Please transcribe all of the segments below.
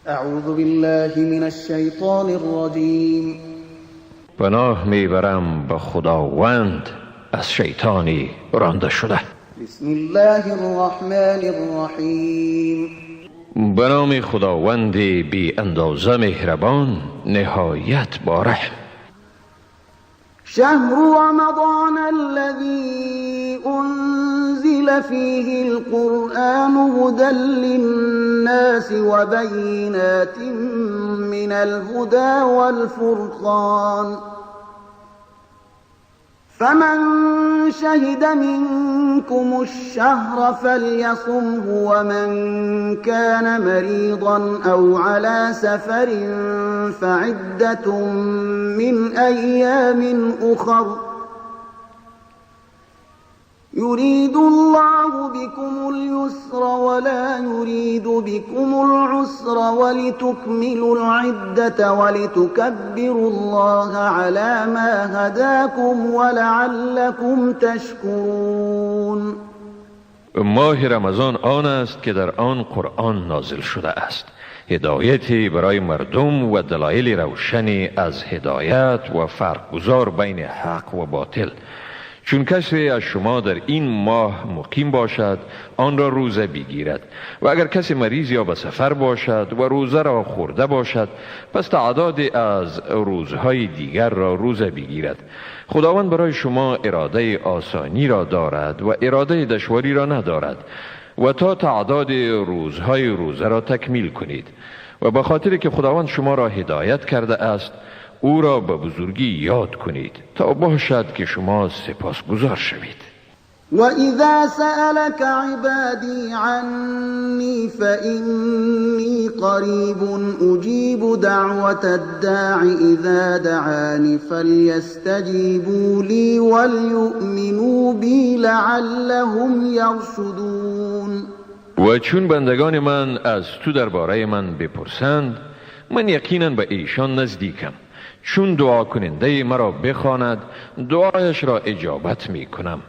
اعوذ بالله من الشیطان الرجیم. پناه میبرم به خداوند از شیطانی رانده شده. بسم الله الرحمن الرحیم. به نام خداوند بی اندازه مهربان نهایت با رحم. شهر رمضان الذي أنزل فيه القرآن هدى للناس وبينات من الهدى والفرقان فمن شهد منكم الشهر فليصمه ومن كان مريضا أو على سفر فعدة من أيام أخر يريد الله بكم اليسر ولا يريد بكم العسر ولتكملوا العدة ولتكبروا الله على ما هداكم ولعلكم تشكرون. ماه رمضان آن است که در آن قرآن نازل شده است، هدایتی برای مردم و دلایل روشنی از هدایت و فرقگذار بین حق و باطل. چون کسی از شما در این ماه مقیم باشد آن را روزه بگیرد و اگر کسی مریض یا به سفر باشد و روزه را خورده باشد پس تعداد از روزهای دیگر را روزه بگیرد. خداوند برای شما اراده آسانی را دارد و اراده دشواری را ندارد و تا تعداد روزهای روزه را تکمیل کنید و به خاطر که خداوند شما را هدایت کرده است او را به بزرگی یاد کنید تا باشد که شما سپاسگزار شوید. و اذا سألك عبادی عنی فإنی قریب اجیب دعوة الداع اذا دعانی فلیستجیبوا لی ولیؤمنوا بی لعلهم یرشدون. و چون بندگان من از تو درباره من بپرسند من یقینا به ایشان نزدیکم، چون دعا کننده مرا بخواند دعایش را اجابت می کنم.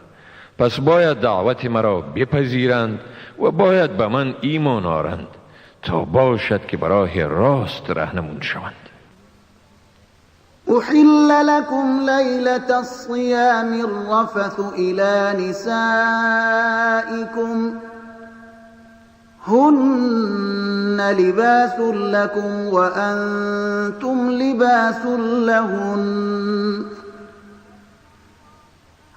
پس باید دعوت مرا بپذیرند و باید به من ایمان آرند تا باشد که براه راست رهنمون شوند. احل لكم لیلة الصیام الرفث الى نسائكم هن لباس لكم وأنتم لباس لهن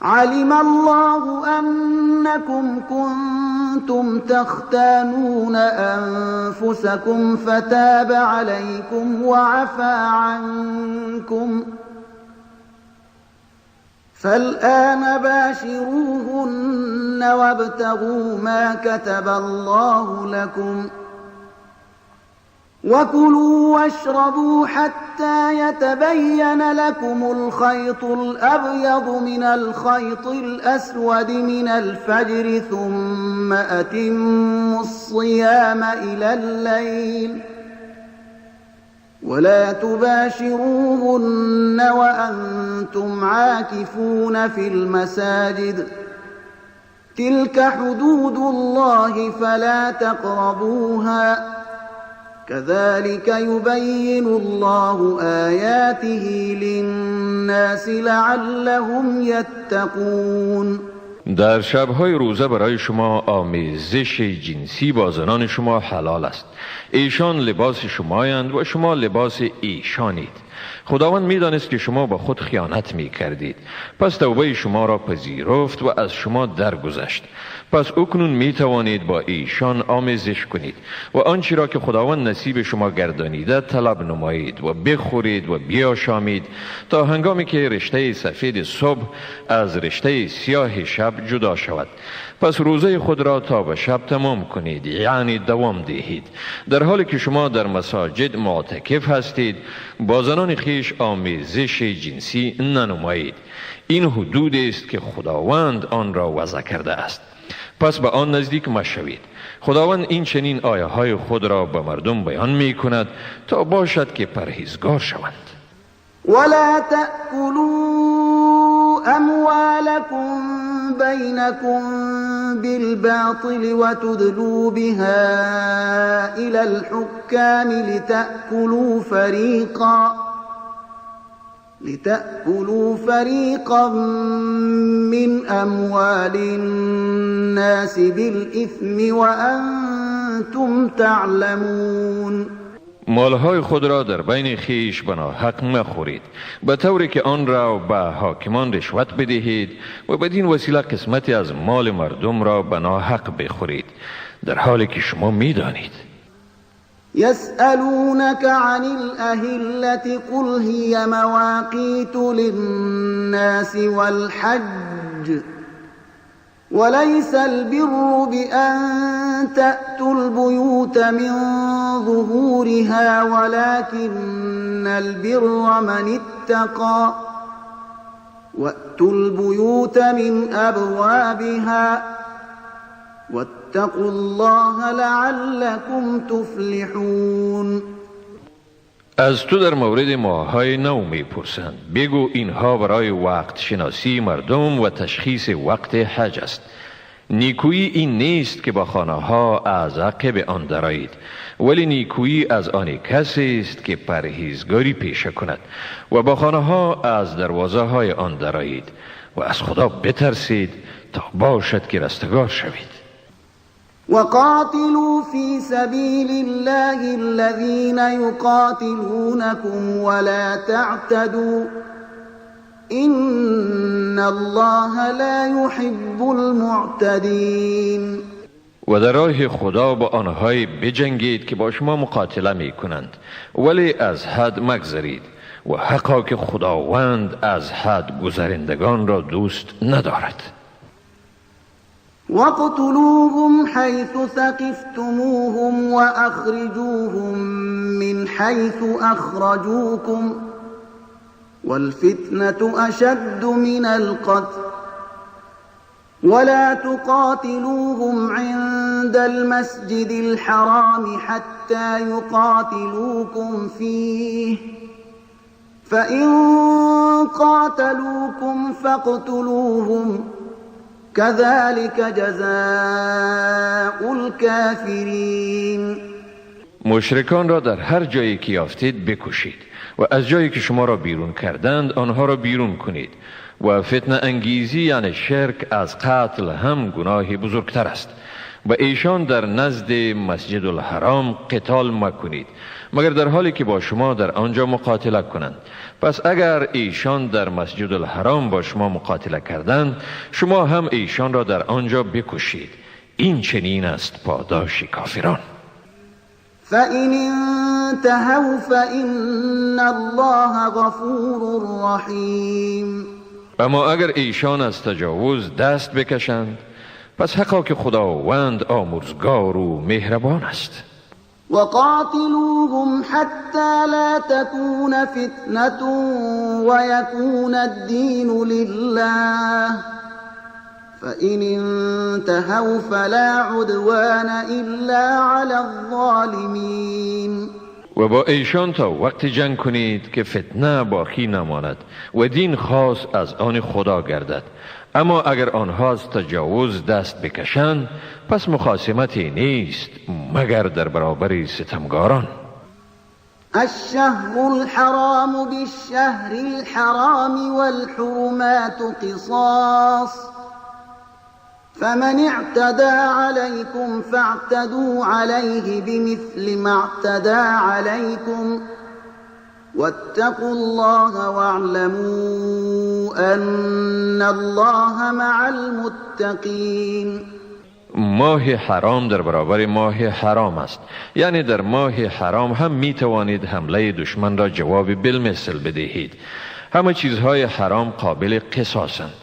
علم الله أنكم كنتم تختانون أنفسكم فتاب عليكم وعفى عنكم فالآن باشروهن وابتغوا ما كتب الله لكم وكلوا واشربوا حتى يتبين لكم الخيط الأبيض من الخيط الأسود من الفجر ثم أتموا الصيام إلى الليل ولا تباشروهن وأنتم عاكفون في المساجد تلك حدود الله فلا تقربوها كذلك يبين الله آياته للناس لعلهم يتقون. در شب‌های روزه برای شما آمیزش جنسی با زنان شما حلال است. ایشان لباس شمایند و شما لباس ایشانید. خداوند می‌دانست که شما با خود خیانت می‌کردید، پس توبه شما را پذیرفت و از شما درگذشت. پس اکنون می‌توانید با ایشان آمیزش کنید و آنچه را که خداوند نصیب شما گردانیده طلب نمایید و بخورید و بیاشامید تا هنگامی که رشته سفید صبح از رشته سیاه شب جدا شود. پس روزه خود را تا به شب تمام کنید، یعنی دوام دهید. در حالی که شما در مساجد معتکف هستید با زنان خویش آمیزش جنسی ننمایید. این حدود است که خداوند آن را وضع کرده است، پس به آن نزدیک مشوید. خداوند این چنین آیه های خود را به مردم بیان می کند تا باشد که پرهیزگار شوند. ولا تأكلوا أموالكم بينكم بالباطل وتدلوا بها إلى الحكام لتأكلوا فريقا من أموال الناس بالإثم وأنتم تعلمون. مالهای خود را در بین خیش به ناحق مخورید، به طوری که آن را به حاکمان رشوت بدهید و بدین وسیله قسمتی از مال مردم را به ناحق بخورید، در حالی که شما میدانید. يسألونك عن الأهلة قل هي مواقيت للناس والحج وليس البر بأن تأتوا البيوت من ظهورها ولكن البر من اتقى وأتوا البيوت من أبوابها واتقوا الله لعلكم تفلحون. از تو در مورد ماه‌های نو میپرسند، بگو اینها برای وقت شناسی مردم و تشخیص وقت حج است. نیکویی این نیست که با خانه ها از عقب آن درآیید، ولی نیکویی از آن کسی است که پرهیزگاری پیشه کند و با خانه ها از دروازه های آن درآیید و از خدا بترسید تا باشد که رستگار شوید. وقاتلوا في سبيل الله الذين يقاتلونكم ولا تعتدوا إن الله لا يحب المعتدين. و در راه خدا با آنهایی بجنگید که با شما مقاتله می کنند، ولی از حد مگذرید و حقا که خداوند از حد گذرندگان را دوست ندارد. واقتلوهم حيث ثقفتموهم وأخرجوهم من حيث أخرجوكم والفتنة أشد من القتل ولا تقاتلوهم عند المسجد الحرام حتى يقاتلوكم فيه فإن قاتلوكم فاقتلوهم كذلك جزاء الكافرين. مشرکان را در هر جایی که یافتید بکشید و از جایی که شما را بیرون کردند آنها را بیرون کنید و فتنه انگیزی یعنی شرک از قتل هم گناه بزرگتر است. و ایشان در نزد مسجد الحرام قتال مکنید مگر در حالی که با شما در آنجا مقاتله کنند. پس اگر ایشان در مسجد الحرام با شما مقاتله کردند شما هم ایشان را در آنجا بکشید. این چنین است پاداش کافران. فإن انتهوا فإن الله غفور رحیم. اما اگر ایشان از تجاوز دست بکشند پس حقا که خداوند آمرزگار و مهربان است. وقاتلوهم حتى لا تكون فتنة ويكون الدين لله فإن انتهوا فلا عدوان إلا على الظالمين. و با ایشان تا وقت جنگ کنید که فتنه باقی نماند و دین خاص از آن خدا گردد. اما اگر آنها از تجاوز دست بکشند پس مخاصمتی نیست مگر در برابر ستمگاران. الشهر الحرام بالشهر الحرام والحرمات قصاص فمن اعتدى عليكم فاعتدوا عليه بمثل ما اعتدى عليكم واتقوا الله واعلموا أن الله مع المتقين. ماه حرام در برابر ماه حرام است، یعنی در ماه حرام هم می توانید حمله دشمن را جواب بالمثل بدهید. همه چیزهای حرام قابل قصاصند.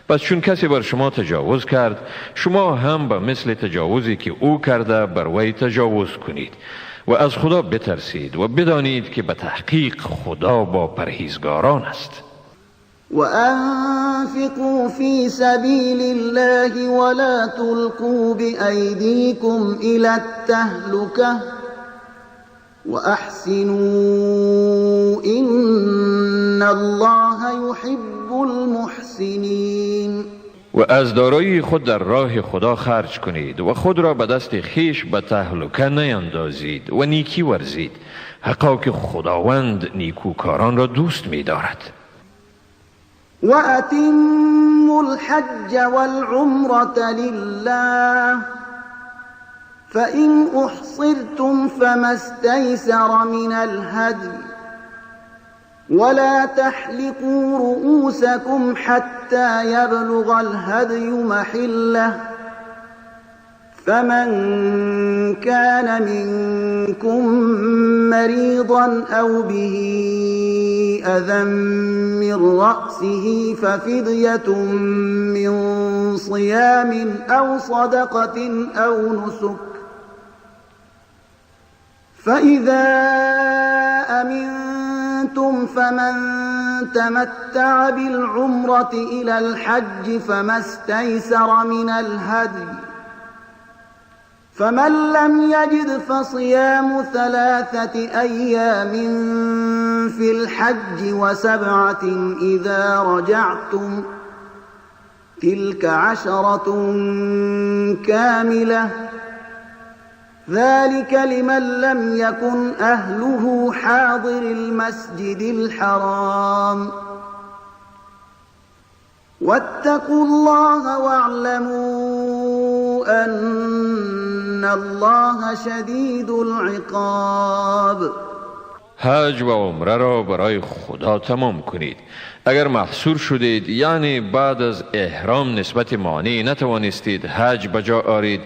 پس چون کسی بر شما تجاوز کرد شما هم به مثل تجاوزی که او کرده بر وی تجاوز کنید و از خدا بترسید و بدانید که به تحقیق خدا با پرهیزگاران است. وأنفقوا في سبيل الله ولا تلقوا بأيديكم إلى التهلكة وأحسنوا إن الله يحب المحسنين. و از دارایی خود در راه خدا خرج کنید و خود را به دست خویش به تهلکه نیندازید و نیکی ورزید، حقا که خداوند نیکوکاران را دوست می دارد. و اتموا الحج والعمرة لله فإن احصرتم فما استيسر من الهدي ولا تحلقوا رؤوسكم حتى يبلغ الهدي محله فمن كان منكم مريضا أو به أذى من رأسه ففدية من صيام أو صدقة أو نسك فإذا أمنتم فمن تمتع بالعمرة إلى الحج فما استيسر من الهدي فمن لم يجد فصيام 3 أيام في الحج و7 إذا رجعتم تلك 10 كاملة ذلك لمن لم يكن أهله حاضر المسجد الحرام واتقوا الله واعلموا أن الله شدید العقاب. حج و عمره را برای خدا تمام کنید. اگر محصور شدید، یعنی بعد از احرام نسبت مانع نتوانستید حج بجا آرید،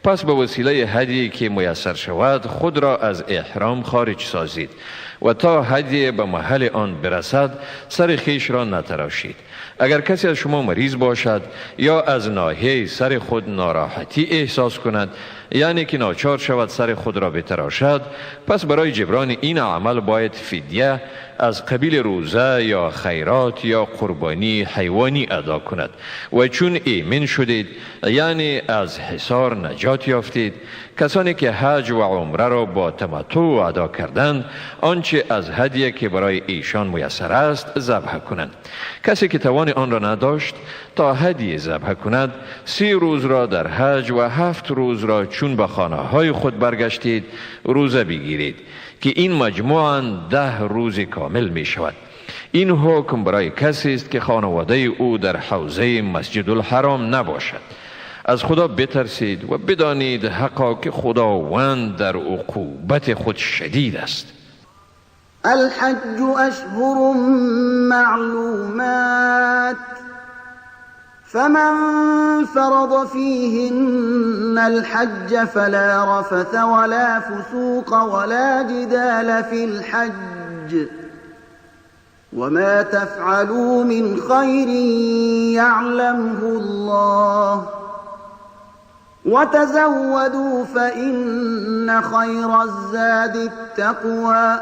پس به وسیله هدیه که میسر شود خود را از احرام خارج سازید و تا هدیه به محل آن برسد سر خویش را نتراشید. اگر کسی از شما مریض باشد یا از ناحیه سر خود ناراحتی احساس کند، یعنی که ناچار شود سر خود را بتراشد، پس برای جبران این عمل باید فدیه از قبیل روزه یا خیرات یا قربانی حیوانی ادا کند. و چون ایمن شدید، یعنی از حصار نجات یافتید، کسانی که حج و عمره را با تمتع ادا کردند آنچه از هدیه که برای ایشان میسر است ذبح کنند. کسی که توان آن را نداشت تا هدیه ذبح کند، 3 روز را در حج و 7 روز را چون به خانه های خود برگشتید روزه بگیرید که این مجموعاً 10 روز کامل می شود. این حکم برای کسی است که خانواده او در حوزه مسجد الحرام نباشد. از خدا بترسید و بدانید حقا که خداوند در عقوبت خود شدید است. الحج اشهر معلومات فمن فرض فيهن الحج فلا رفث ولا فسوق ولا جدال في الحج وما تفعلوا من خير يعلمه الله وتزودوا فإن خير الزاد التقوى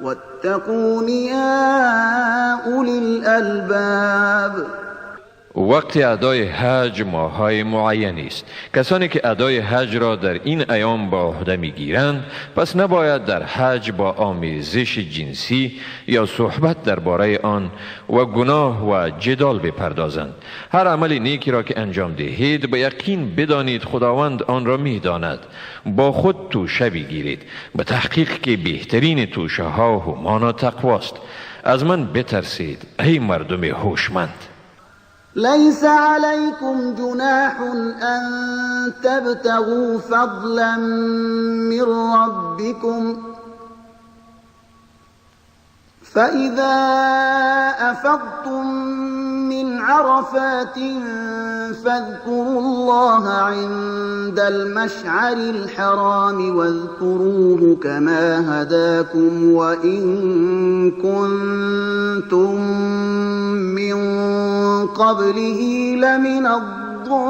واتقون يا أولي الألباب. وقت ادای حج ماه‌های معینی است. کسانی که ادای حج را در این ایام با عهده می‌گیرند، پس نباید در حج با آمیزش جنسی یا صحبت درباره آن و گناه و جدال بپردازند. هر عمل نیکی را که انجام دهید به یقین بدانید خداوند آن را می‌داند. با خود توشه بگیرید، به تحقیق که بهترین توشه ها همانا تقواست. از من بترسید ای مردم هوشمند. ليس عليكم جناح أن تبتغوا فضلا من ربكم فإذا أفضتم من عرفات فاذكروا الله عند المشعر الحرام واذكروه كما هداكم وإن كنتم من قبله لمن الضالين.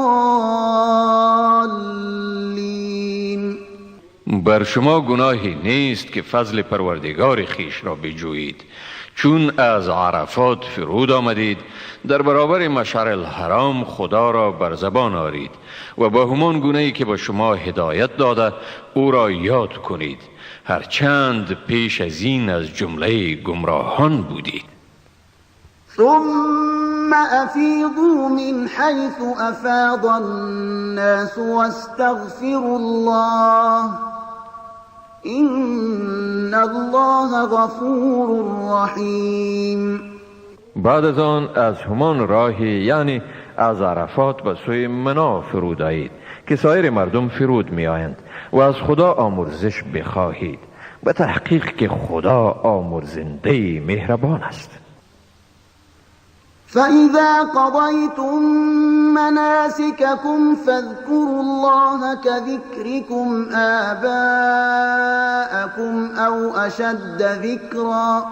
بر شما گناهی نیست که فضل پروردگار خویش را بجویید. چون از عرفات فرود آمدید در برابر مشعر الحرام خدا را بر زبان آرید و با همان گونه‌ای که با شما هدایت داده او را یاد کنید، هرچند پیش از این از جمله گمراهان بودید. ثم أفيضوا من حيث أفاض الناس واستغفروا الله إن الله غفور رحیم. بعد از آن از همان راه، یعنی از عرفات به سوی منا فرود آیید که سایر مردم فرود می آیند و از خدا آمرزش بخواهید، به تحقیق که خدا آمرزنده مهربان است. فإذا قضيتم مناسككم فاذكروا الله كذكركم آباءكم أو أشد ذكرا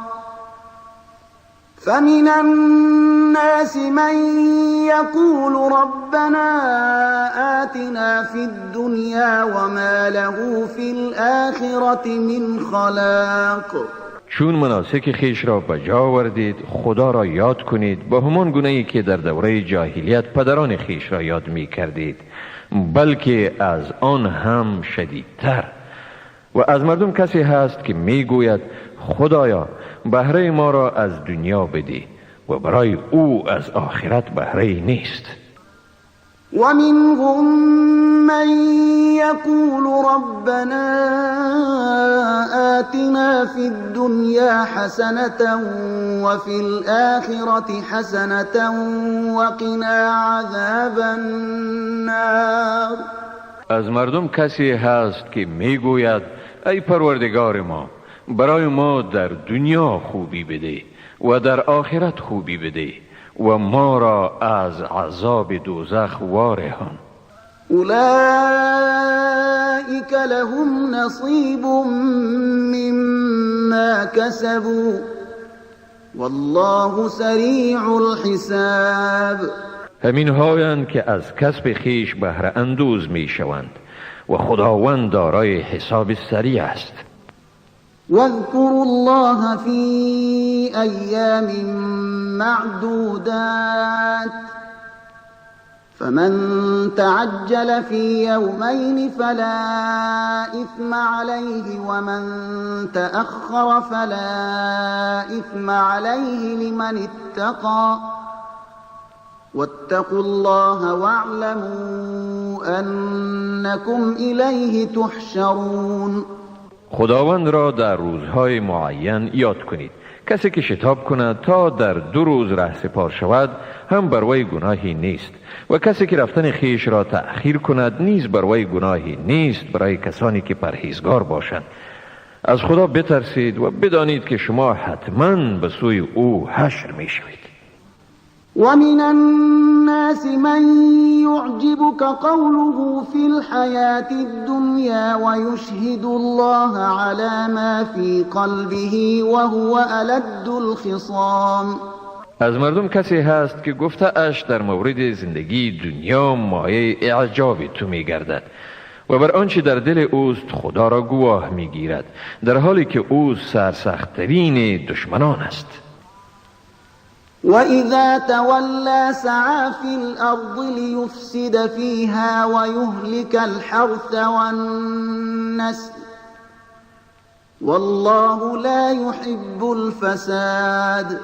فمن الناس من يقول ربنا آتنا في الدنيا وما له في الآخرة من خلاق. چون مناسک خیش را به جا آوردید خدا را یاد کنید به همان گونه ای که در دوره جاهلیت پدران خیش را یاد می کردید، بلکه از آن هم شدیدتر. و از مردم کسی هست که می گوید خدایا بهره ما را از دنیا بده و برای او از آخرت بهره نیست. و منهم من یقول ربنا آتنا فی الدنیا حسنة و فی الآخرة حسنة وقنا عذاب النار. از مردم کسی هست که میگوید ای پروردگار ما برای ما در دنیا خوبی بده و در آخرت خوبی بده و ما را از عذاب دوزخ وارهان. اولئک لهم نصیب مما کسبوا والله سریع الحساب. همین هایند که از کسب خیش بهره اندوز می شوند و خداوند دارای حساب سریع است. واذكروا الله في أيام معدودات فمن تعجل في يومين فلا إثم عليه ومن تأخر فلا إثم عليه لمن اتقى واتقوا الله واعلموا أنكم إليه تحشرون. خداوند را در روزهای معین یاد کنید. کسی که شتاب کند تا در 2 روز رهسپار شود هم بر وی گناهی نیست و کسی که رفتن خیش را تأخیر کند نیز بر وی گناهی نیست برای کسانی که پرهیزگار باشند. از خدا بترسید و بدانید که شما حتما به سوی او حشر می شوید. ومن الناس من يعجبك قوله في الحياة الدنيا ويشهد الله على ما في قلبه وهو ألد الخصام. از مردم کسی هست که گفته اش در مورد زندگی دنیا مایه اعجاب تو می گردد و بر آنچه در دل اوست خدا را گواه می گیرد، در حالی که او سرسخت‌ترین دشمنان است. وَإِذَا تَوَلَّى سَعَى فِي الْأَرْضِ لِيُفْسِدَ فِيهَا وَيُهْلِكَ الْحَرْثَ وَالنَّسْلَ وَاللَّهُ لَا يُحِبُّ الْفَسَادَ.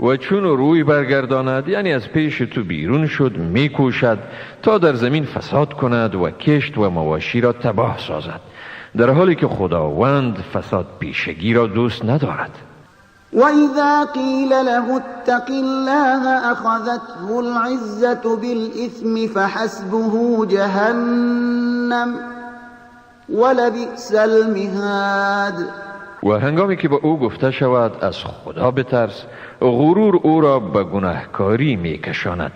و چون روی برگرداند، یعنی از پیش تو بیرون شد، میکوشد تا در زمین فساد کند و کشت و مواشی را تباه سازد، در حالی که خداوند فساد پیشگی را دوست ندارد. وَإِذَا قِيلَ لَهُ اتَّقِ اللَّهَ أَخَذَتْهُ الْعِزَّةُ بِالْإِثْمِ فَحَسْبُهُ جَهَنَّمُ وَلَبِئْسَ الْمِهَادُ. و هنگامی که به او گفته شود از خدا بترس، غرور او را به گناهکاری میکشاند.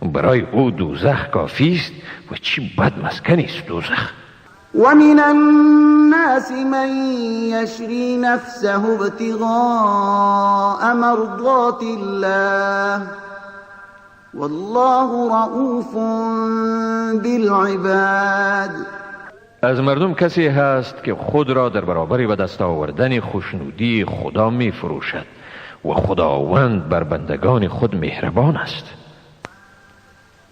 برای او دوزخ کافی است و چی بد مسکنی است دوزخ. ومن الناس من يشري نفسه ابتغاء مرضات الله والله رؤوف بالعباد. از مردم کسی هست که خود را در برابر به دست آوردن خوشنودی خدا می فروشد و خداوند بر بندگان خود مهربان است.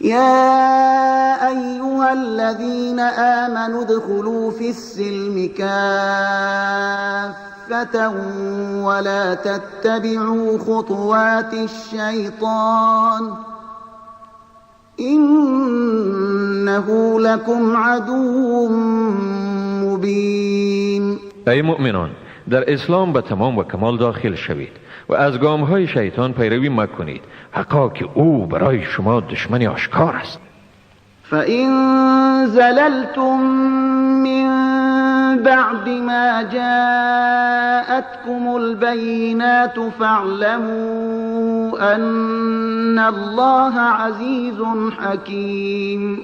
يا أيها الذين آمنوا ادخلوا في السلم كافة كافة ولا تتبعوا خطوات الشيطان إنه لكم عدو مبین. ای مؤمنان، در اسلام به تمام و کمال داخل شوید و از گامهای شیطان پیروی مکنید، حقا که او برای شما دشمن آشکار است. فإن زللتم من بعد ما جاءتكم البينات فاعلموا أن الله عزيز حكيم.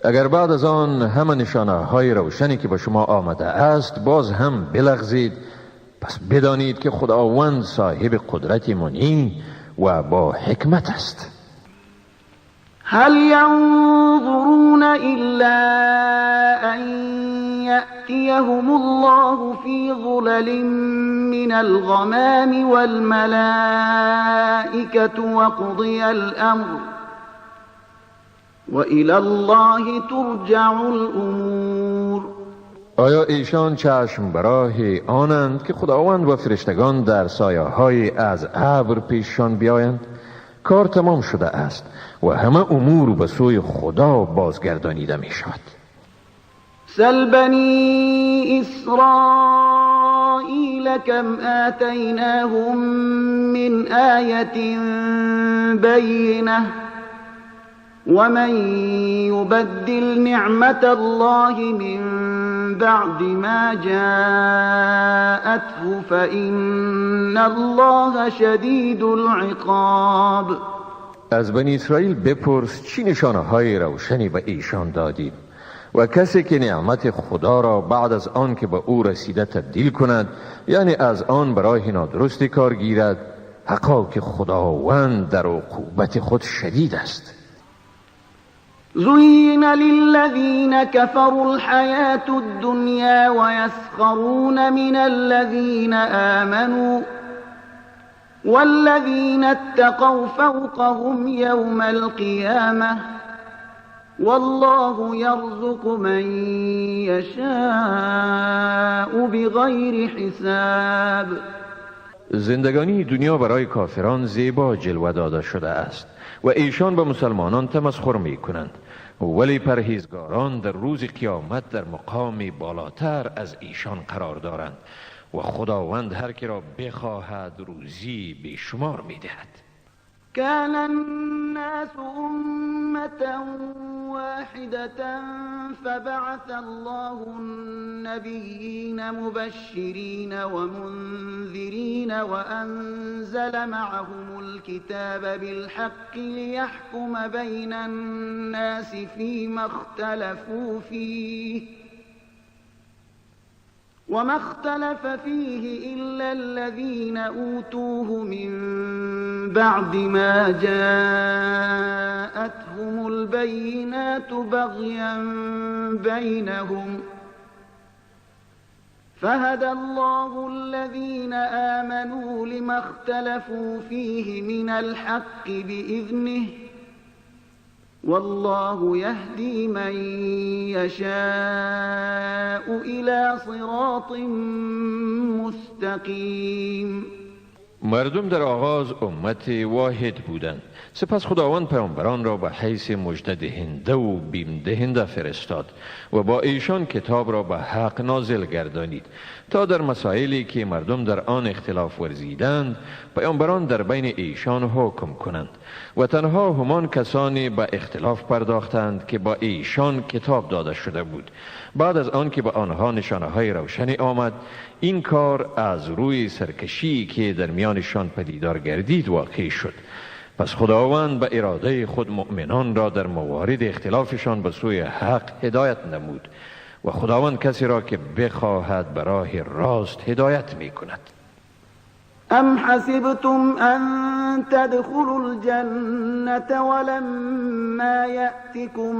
اگر بعد از آن همه نشانه های روشنی که به شما آمده است باز هم بلغزید، پس بدانید که خداوند صاحب قدرت منی و با حکمت است. هل ينظرون إلا أن يأتيهم الله في ظلل من الغمام والملائكة وقضي الأمر وإلى الله ترجع الأمور. آیا ایشان چشم براه آنند که خداوند و فرشتگان در سایه های از ابر پیششان بیایند؟ کار تمام شده است و همه امور به سوی خدا بازگردانیده می شود. سل بنی اسرائیل کم آتیناهم من آیة بینة ومن يبدل نعمة الله من بعد ما جاءته فإن الله شدید العقاب. از بنی اسرائیل بپرس چی نشانه های روشنی به ایشان دادیم و کسی که نعمت خدا را بعد از آن که به او رسیده تبدیل کند، یعنی از آن برای نادرستی کار گیرد، حقا که خداوند در عقوبت خود شدید است. زين للذين كفروا الحياة الدنيا ويسخرون من الذين آمنوا والذين اتقوا فوقهم يوم القيامة والله يرزق من يشاء بغير حساب. زندگانی دنیا برای کافران زیبا جلوه داده شده است و ایشان به مسلمانان تمسخر می کنند، ولی پرهیزگاران در روز قیامت در مقام بالاتر از ایشان قرار دارند و خداوند هر کی را بخواهد روزی بیشمار می دهد. كان الناس أمة واحدة فبعث الله النبيين مبشرين ومنذرين وأنزل معهم الكتاب بالحق ليحكم بين الناس فيما اختلفوا فيه وما اختلف فيه إلا الذين أوتوه من بعد ما جاءتهم البينات بغيا بينهم فهدى الله الذين آمنوا لما اختلفوا فيه من الحق بإذنه والله يهدي من يشاء إلى صراط مستقیم. مردم در آغاز امت واحد بودند، سپس خداوند پیامبران را به حیث مژده دهنده و بیم دهنده فرستاد و با ایشان کتاب را به حق نازل گردانید تا در مسائلی که مردم در آن اختلاف ورزیدند پیامبران در بین ایشان حکم کنند و تنها همان کسانی به اختلاف پرداختند که با ایشان کتاب داده شده بود. بعد از آن که به آنها نشانه های روشنی آمد، این کار از روی سرکشی که در میانشان پدیدار گردید واقع شد. پس خداوند به اراده خود مؤمنان را در موارد اختلافشان به سوی حق هدایت نمود و خداوند کسی را که بخواهد به راه راست هدایت می کند. ام حسبتم ان تدخلوا الجنة ولما يأتكم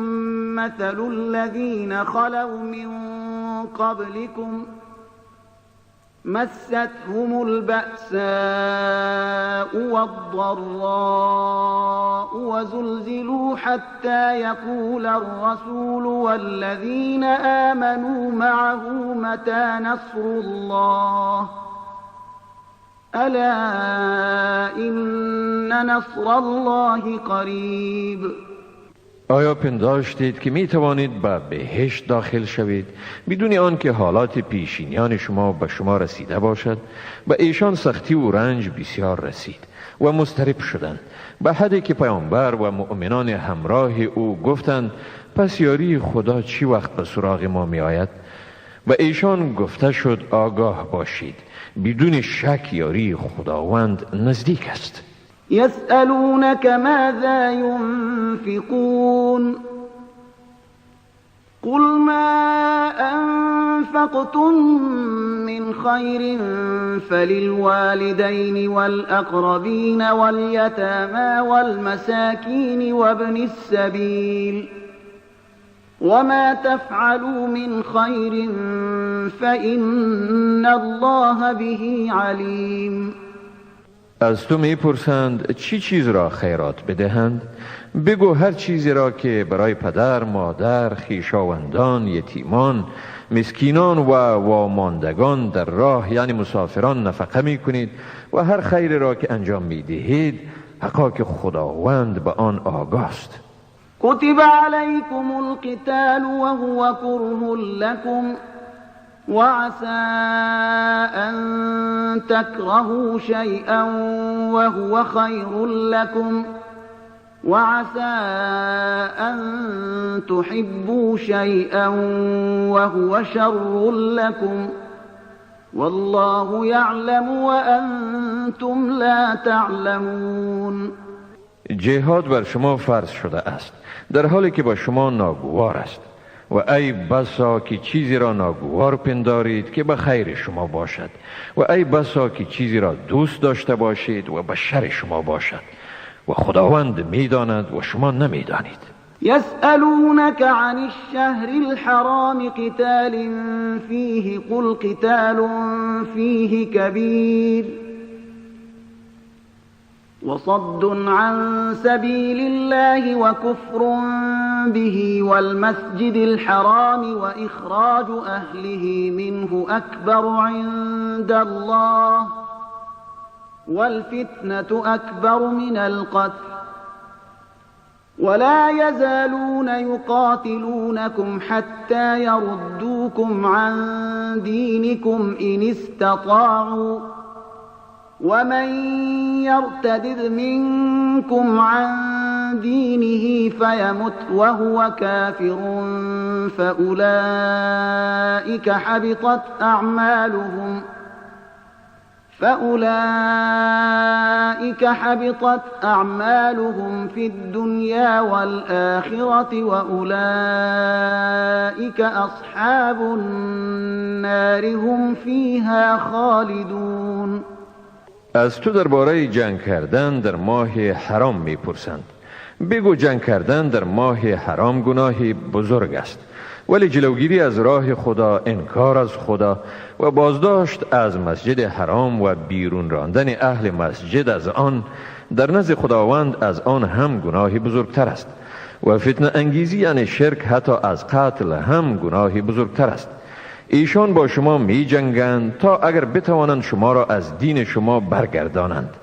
مثل الذين خلوا من قبلكم مستهم البأساء والضراء وزلزلوا حتى يقول الرسول والذين آمنوا معه متى نصر الله ألا إن نصر الله قريب. آیا پنداشتید که می توانید به بهشت داخل شوید بدون آنکه حالات پیشینیان شما به شما رسیده باشد؟ به ایشان سختی و رنج بسیار رسید و مضطرب شدند، به حدی که پیامبر و مؤمنان همراه او گفتند پس یاری خدا چی وقت به سراغ ما می آید؟ به ایشان گفته شد آگاه باشید، بدون شک یاری خداوند نزدیک است. يسألونك ماذا ينفقون قل ما أنفقتم من خير فللوالدين والأقربين واليتامى والمساكين وابن السبيل وما تفعلوا من خير فإن الله به عليم. از تو میپرسند چی چیز را خیرات بدهند؟ بگو هر چیزی را که برای پدر، مادر، خویشاوندان، یتیمان، مسکینان و واماندگان در راه یعنی مسافران نفقه میکنید و هر خیر را که انجام میدهید حقا که خداوند به آن آگاست. کتب علیکم القتال وهو کره لکم وعسى أن تكرهوا شيئا وهو خير لكم وعسى أن تحبوا شيئا وهو شر لكم والله يعلم وأنتم لا تعلمون. جهاد بر شما فرض شده است در حالی که با شما ناگوار است و ای بسا که چیزی را ناگوار پندارید که به خیر شما باشد و ای بسا که چیزی را دوست داشته باشید و به شر شما باشد و خداوند میداند و شما نمیدانید. یسألونك عن الشهر الحرام قتال فیه قل قتال فیه کبیر وصد عن سبيل الله وكفر به والمسجد الحرام وإخراج أهله منه أكبر عند الله والفتنة أكبر من القتل ولا يزالون يقاتلونكم حتى يردوكم عن دينكم إن استطاعوا ومن يرتدد منكم عن دينه فيمت وهو كافر فأولئك حبطت أعمالهم في الدنيا والآخرة وأولئك أصحاب النار هم فيها خالدون. از تو درباره جنگ کردن در ماه حرام میپرسند. بگو جنگ کردن در ماه حرام گناه بزرگ است، ولی جلوگیری از راه خدا، انکار از خدا و بازداشت از مسجد حرام و بیرون راندن اهل مسجد از آن در نزد خداوند از آن هم گناه بزرگتر است و فتنه انگیزی یعنی شرک حتی از قتل هم گناه بزرگتر است. ایشان با شما می جنگند تا اگر بتوانند شما را از دین شما برگردانند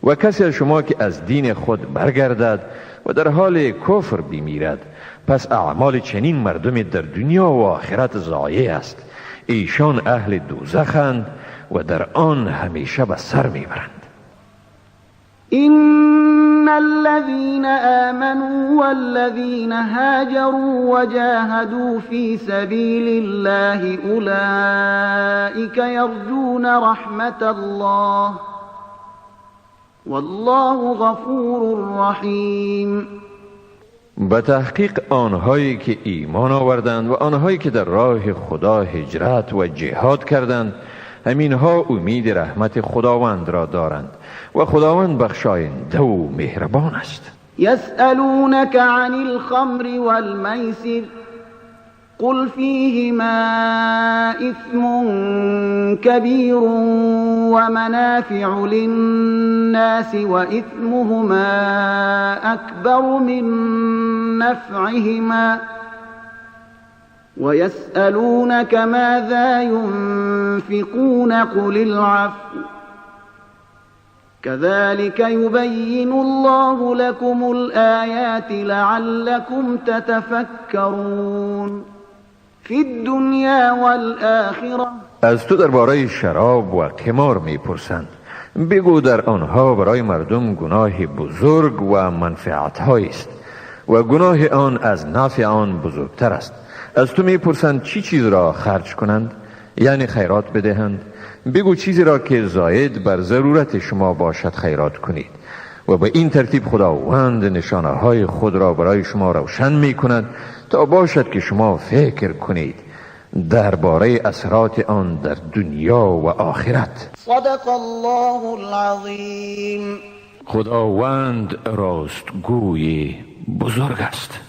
و کسی از شما که از دین خود برگردد و در حال کفر بمیرد پس اعمال چنین مردم در دنیا و آخرت ضایع است. ایشان اهل دوزخند و در آن همیشه به سر میبرند. إن الذين آمنوا والذين هاجروا وجاهدوا في سبيل الله أولئك يرجون رحمة الله والله غفور رحیم. به تحقیق آنهایی که ایمان آوردند و آنهایی که در راه خدا هجرت و جهاد کردند همینها امید رحمت خداوند را دارند و خداوند بخشاینده و مهربان است. یسألونک عن الخمر والمیسر قل فيهما إثم كبير ومنافع للناس وإثمهما أكبر من نفعهما ويسألونك ماذا ينفقون قل العفو كذلك يبين الله لكم الآيات لعلكم تتفكرون في الدنيا والآخرة. از تو درباره شراب و قمار میپرسند، بگو در آنها برای مردم گناه بزرگ و منفعت است و گناه آن از نفع آن بزرگتر است. از تو میپرسند چی چیز را خرج کنند، یعنی خیرات بدهند. بگو چیزی را که زاید بر ضرورت شما باشد خیرات کنید و به این ترتیب خداوند نشانه های خود را برای شما روشن می کند تا باشد که شما فکر کنید درباره اثرات آن در دنیا و آخرت. صدق الله العظیم. خداوند راستگوی بزرگ است.